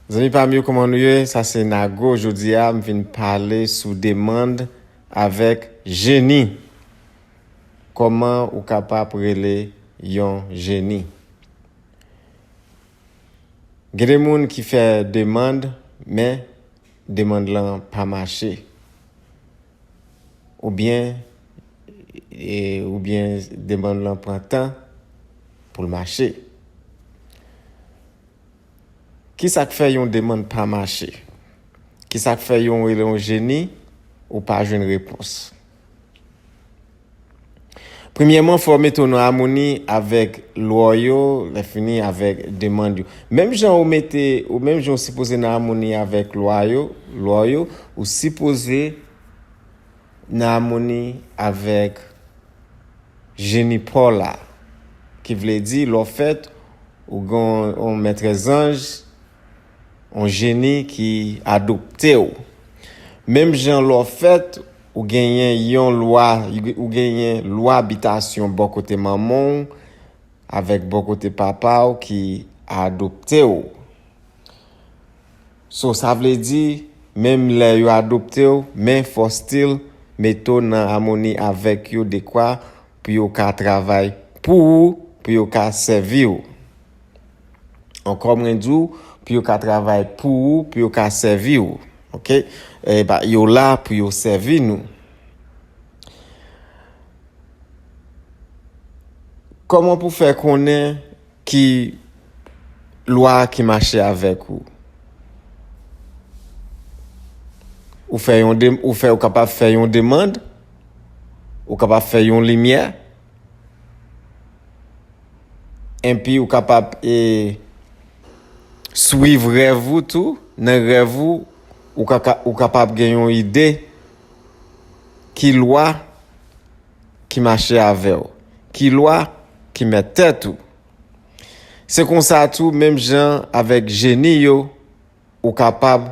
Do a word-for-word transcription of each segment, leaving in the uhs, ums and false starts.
Zanmi pa m yo, kòman nou ye? Sa se Nago. Jodi a, m vin pale sou demann avèk jeni. Kòman ou kapab rele yon jeni? Gen de moun ki fè demann, men demann lan pa mache. Oubyen, e, oubyen demann lan pran tan pou l mache. Ki sa k fè yon demann pa mache? Ki sa k fè yon rele yon jeni, ou pa jwenn repons? Premyèman, fò w mete w nan amoni avèk lwa yo, lè fini avèk demann yo. Menm jan ou mete, ou menm jan ou sipoze nan amoni avèk lwa yo, lwa yo, ou sipoze nan amoni avèk jeni pa w la. Ki vle di, lè w fèt, ou gen yon, yon mètrè zanj, yon jeni ki adopte w. Menm jan lè w fèt, ou genyen yon lwa, ou genyen lwa bitasyon bò kote manman w avèk bò kote papa w ki adopte w. So, sa vle di, menm lè yo adopte w, men fò still mete w nan amoni avèk yo dekwa pou yo ka travay pou ou, pou yo ka sèvi w. Ankò mwen di w, pou yo ka travay pou ou, pou yo ka sèvi w. Oke? E ba, yo la pou yo sèvi nou. Kòman pou fè konnen ki lwa ki mache avèk ou? Ou fè yon de, ou fè, ou kapab fè yon demann, ou kapab fè yon limyè, enpi ou kapab, e, swiv rèv ou tou. Nan rèv ou, ou ka, ou kapab gen yon ide ki lwa ki mache avè w, ki lwa ki mèt tèt ou. Se konsa tou, menm jan avèk jeni yo, ou kapab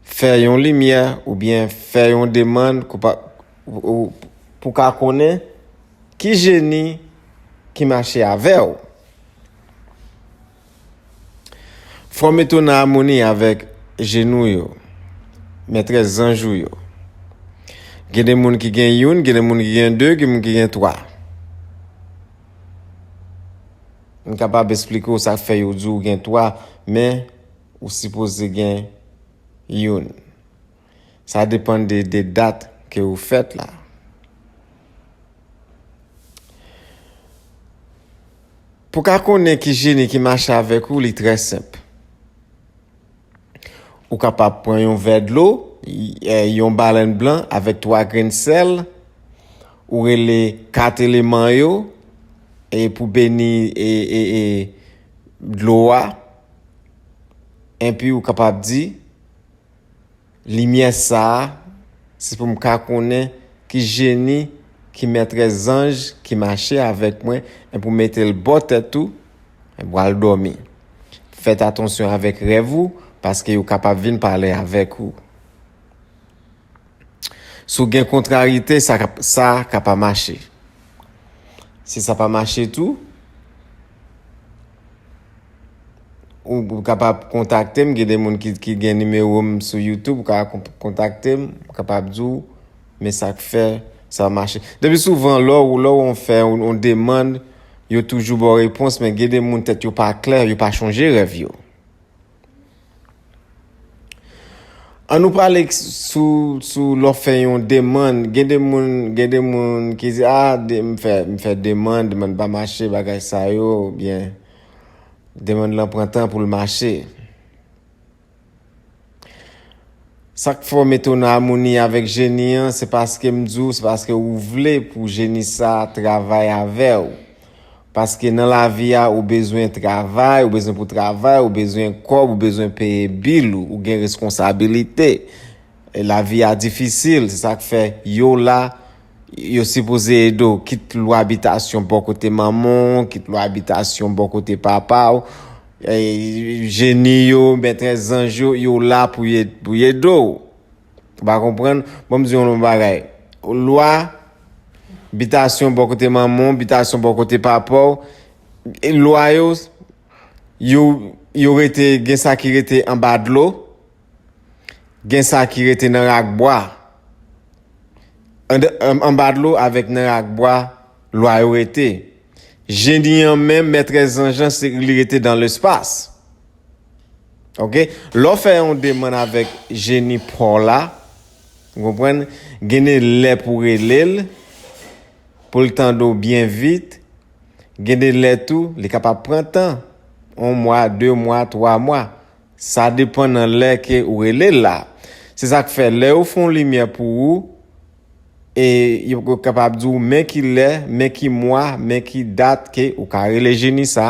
fè yon limyè oubyen fè yon demann pou pa, ou, pou ka konnen ki jeni ki mache avè w. Fò w mete w nan amoni avèk jeni w yo, mètrès zanj ou yo. Gen de moun ki gen youn, gen de moun ki gen de, gen moun ki gen twa. M kapab esplike w sa k fè yo di w gen twa, men ou sipoze gen youn. Sa depann de, de dat ke ou fèt la. Pou ka konnen ki jeni ki mache avèk ou, li trè senp. Ou kapab pran yon vè dlo, y-, e, yon balèn blan avèk twa grenn sèl, ou rele kat eleman yo, e pou beni, e, e, e, dlo a. Enpi ou kapab di, limyè sa a, se pou m ka konnen ki jeni, ki mètrès zanj ki mache avèk mwen, e pou mete l bò tèt ou, e pou al dòmi. Fèt atansyon avèk rèv ou, paske yo kapab vin pale avèk ou. Si w gen kontrarite, sa ka, sa ka pa mache. Si sa pa mache tou, ou, ou kapab kontakte m. Gen de moun ki, ki gen nimewo m sou YouTube, ou ka kon-, kontakte m, m kapab di w, men sa k fè sa mache. Depi souvan, lè w, lè w fè yon, yon demann, yo toujou ba w repons, men gen de moun tèt yo pa klè, yo pa chonje rèv yo. An nou pale sou, sou lè w fè yon demann. Gen de moun, gen de moun ki di, "A, de, m fè, m fè demann, demann pa mache, bagay sa yo, oubyen demann lan pran tan pou l mache." Sa k fè w mete w nan amoni avèk jeni an, se paske m di w, se paske ou vle pou jeni sa a travay avè w. Paske nan lavi a, ou bezwen travay, ou bezwen pou travay, ou bezwen kòb, ou bezwen peye bil ou, ou gen responsabilite. E lavi a difisil, se sa k fè yo la, yo sipoze ede w. Kit lwa bitasyon bò kote manman w, kit lwa bitasyon bò kote papa w, e, jeni yo, mètrès zanj yo, yo la pou y-, pou y ede w. Ou pa konprann? Ban m di w yon bagay. Lwa, bitasyon bò kote manman w, bitasyon bò kote papa w, e lwa yo, yo, Yo rete, gen sa ki rete anba dlo, gen sa ki rete nan rak bwa. Ann- ann- Anba dlo avèk nan rak bwa, lwa yo rete. Jeni an menm, mètrès zanj lan, se li rete dans l'espace. Ok? Lè w fè yon demann avèk jeni pa w la, ou konprann, gen de lè pou w rele l, pou l tande w byen vit. Gen de lè tou, li kapab pran tan, yon mwa, de mwa, twa mwa. Sa depann nan lè ke ou rele l la. Se sa k fè, lè yo fè yon limyè pou ou, e yo kapab di w men ki lè, men ki mwa, men ki dat ke ou ka rele jeni sa.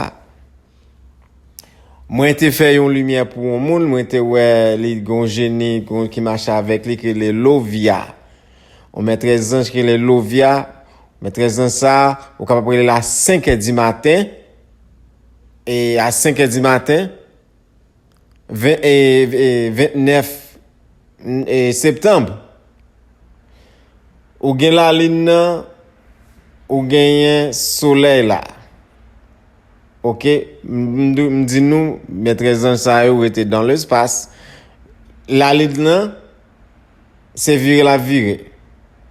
Mwen te fè yon limyè pou yon moun, mwen te wè li gon jeni gon ki mache avèk li ki rele Lovia. Yon mètrès zanj ki rele Lovia. Mètrès zanj sa, ou kapab rele l a senk è di maten. E a senk è di maten, ven- e, e, vennèf e, septanm. Ou gen lalin nan, ou genyen solèy la. Ok, m, m di nou, mètrès zanj sa yo rete dans l'espace. Lalin nan, se vire l ap vire.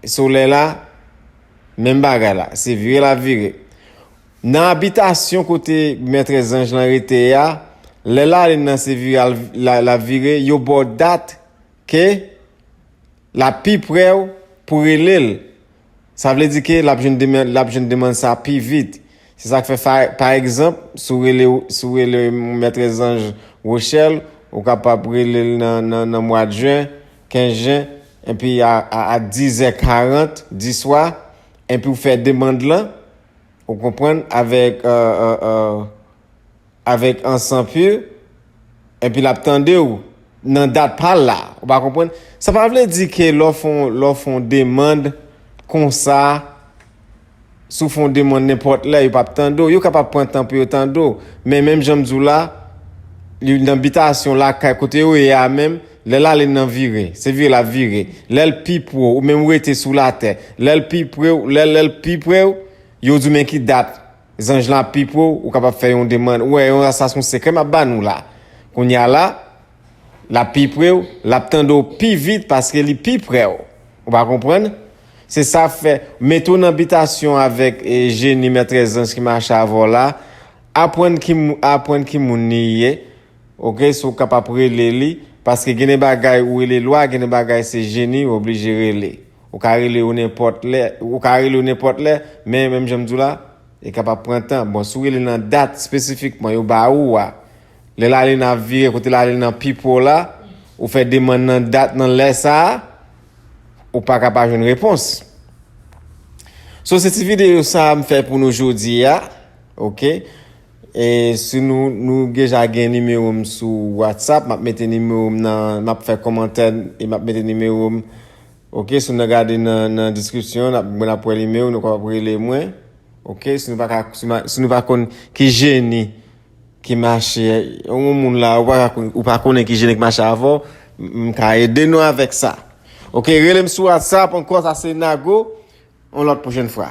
Solèy la, menm bagay la, se vire l ap vire. Nan abitasyon kote mètrès zanj lan rete a, lè lalin nan se vire al- la, la vire, yo ba w dat ke l ap pi pre w pou rele l. Sa vle di ke l ap jwenn demann, l ap jwenn demann sa pi vit. Se sa k fè, fa- pa egzanp, si w rele, si w rele mètrès zanj Rochelle, ou kapab rele l nan, nan, nan mwa jen, kenz jen, epi a, a, a diz è karant di swa, epi w fè demann lan, ou konprann, avèk, euh, euh, euh, avèk Ansanpur, epi l ap tande w nan dat pa l la. Ou pa konprann? Sa pa vle di ke lè w fè yon, lè w fè yon demann konsa, si w fè yon demann nenpòt lè, yo p ap tande w. Yo kapab pran tan pou yo tande w. Men menm jan m di w la, li nan bitasyon lakay kote yo ye a menm, lè lalin nan vire, se vire l ap vire. Lè l pi pre w, ou menm ou rete sou latè, lè l pi pre w, lè, lè l pi pre w, yo di w men ki dat zanj lan ap pi pre w, ou kapab fè yon demann. Ou wè, yon, sa se yon sekrè m ap ba nou la. Kounye a la, l ap pi pre w, l ap tande w pi vit paske li pi pre w. Ou pa konprann? Se sa fè, mete w nan bitasyon avèk, e, jeni mètrès zanj ki mache avè w la. Aprann ki, mou- aprann ki moun li ye. Ok, si w kapab rele li, paske gen de bagay ou rele lwa, gen de bagay se jeni, ou oblije rele. Ou ka rele yo nenpòt lè, ou ka rele yo nenpòt lè, men menm jan m di w la, e kapab pran tan. Bon, si w rele nan dat espesifikman yo ba ou a, lè lalin nan ap vire kote lalin nan pi pre w la, ou fè demann nan dat nan lè sa a, ou pa ka pa jwenn repons. So, se ti videyo sa a m fè pou nou jodi a, ok? E si nou, nou deja gen nimewo m sou WhatsApp, m ap mete nimewo m nan, m ap fè kòmantè e m ap mete nimewo m. Ok, si nou gade nan, nan deskripsyon, n ap, mwen ap wè nimewo, nou kapab rele mwen. Ok, si nou pa ka, si ma- si nou pa konn ki jeni ki mache, yon moun la, ou pa ka konn- ou pa konnen ki jeni ki mache avè w, m m ka ede nou avèk sa. Ok, rele m sou WhatsApp ankò, sa se Nago, yon lòt pwochèn fwa.